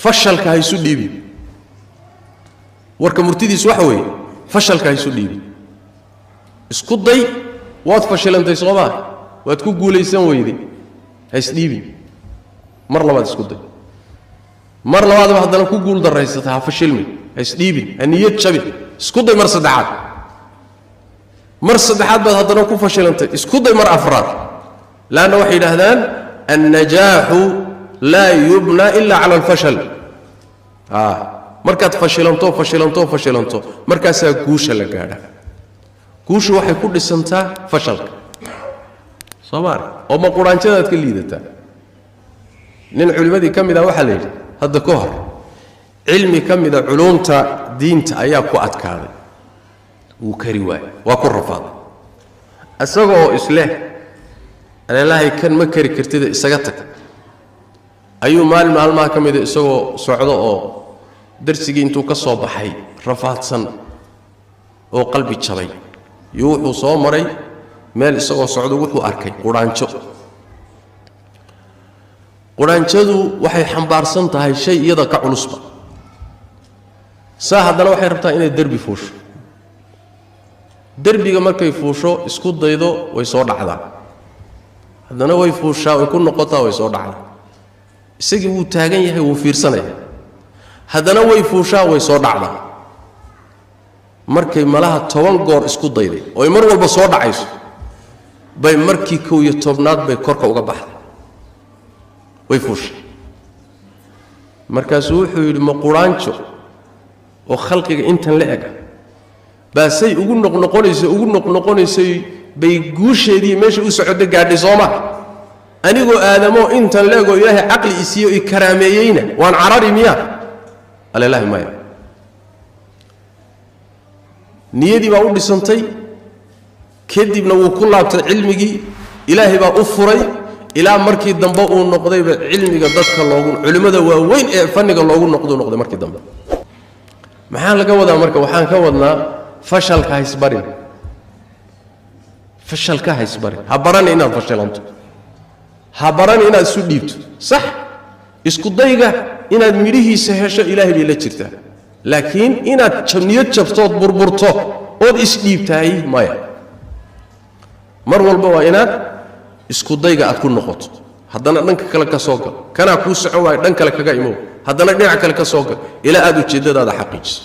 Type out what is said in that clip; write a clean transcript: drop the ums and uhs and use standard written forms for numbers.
Fashalka ha isu dhiibin. Warka murtidiisu waxa weeye, fashalka ha isu dhiibin. Isku day, waad fashilantay, soo maa? Waad ku guulaysan weyday, ha isdhiibin. Mar labaad isku day, mar labaadba haddana ku guul daraysata, ha fashilmin, ha isdhiibin, ha niyad jabin, isku day mar saddexaad. Mar saddexaad baad haddana ku fashilantay, isku day mar afraad. Laanna waxay yidhaahdaan: النجاح لا يبنى إلا على الفشل. Markaad fashilanto, fashilanto, fashilanto, markaasaa guusha la gaadha. Guushu waxay ku dhisantaa fashalka, soo ma arag? Oo ma quraanjadaad ka liidataa? Nin culimmadii ka mid ah waxaa la yidhi hadda ka hor cilmi ka mida culuumta diinta ayaa ku adkaaday, wuu kari waayey, waa ku rafaaday. Isagoo isleh aleelahay kan ma kari kartida, isaga tag, ayuu maalin maalmaha ka mida isagoo socdo oo darsigii intuu ka soo baxay rafaadsan oo qalbi jabay, iyo wuxuu soo maray meel. Isagoo socdo wuxuu arkay quraanjo. Quraanjadu waxay xambaarsan tahay shay iyada ka culusba saa, haddana waxay rabtaa inay derbi fuusho. Derbiga markay fuusho, isku daydo, way soo dhacdaa. Haddana way fuushaa, way ku noqotaa, way soo dhacdaa. Isagii wuu taagan yahay, wuu fiirsanaya. Haddana way fuushaa, way soo dhacdaa. Markay malaha 10 goor isku dayday ooy mar walba soo dhacayso, bay markii 11aad bay korka uga baxday, way fuushay. Markaasuu wuxuu yidhi: "Ma quraanjo oo khalqiga intan la ega baasay ugu noqnoqonayso, ugu noqnoqonaysay, bay guusheedii meesha u socota gaadhay, sooma? Anigoo aadamoo intan la egoo Ilaahay caqli i siiyo, i karaameeyeyna, waan carari miya? Alelahi maya." Niyadii baa u dhisantay. Kadibna wuu ku laabtay cilmigii, Ilaahay baa u furay, ilaa markii dambe uu noqdayba cilmiga dadka loogu, culimmada waaweyn ee fanniga loogu noqduu noqday markii dambe. Maxaa laga wadaa marka? Waxaan ka wadnaa, fashalka haysbarin, fashalka haysbarin. Ha barani inaad fashilanto, ha barani inaad isu dhiibto. Sax, isku dayga inaad midhihiisa hesho Ilaahay bay la jirtaa, laakiin inaad niyad jabtood, burburto ood isdhiibtahay, maya. Mar walba waa inaad isku dayga aad ku noqoto, haddana dhanka kale ka soo gal. Kanaa kuu socon waayo, dhan kale kaga imow, haddana dhinac kale ka soo gal, ilaa aad ujeeddadaada xaqiijiso.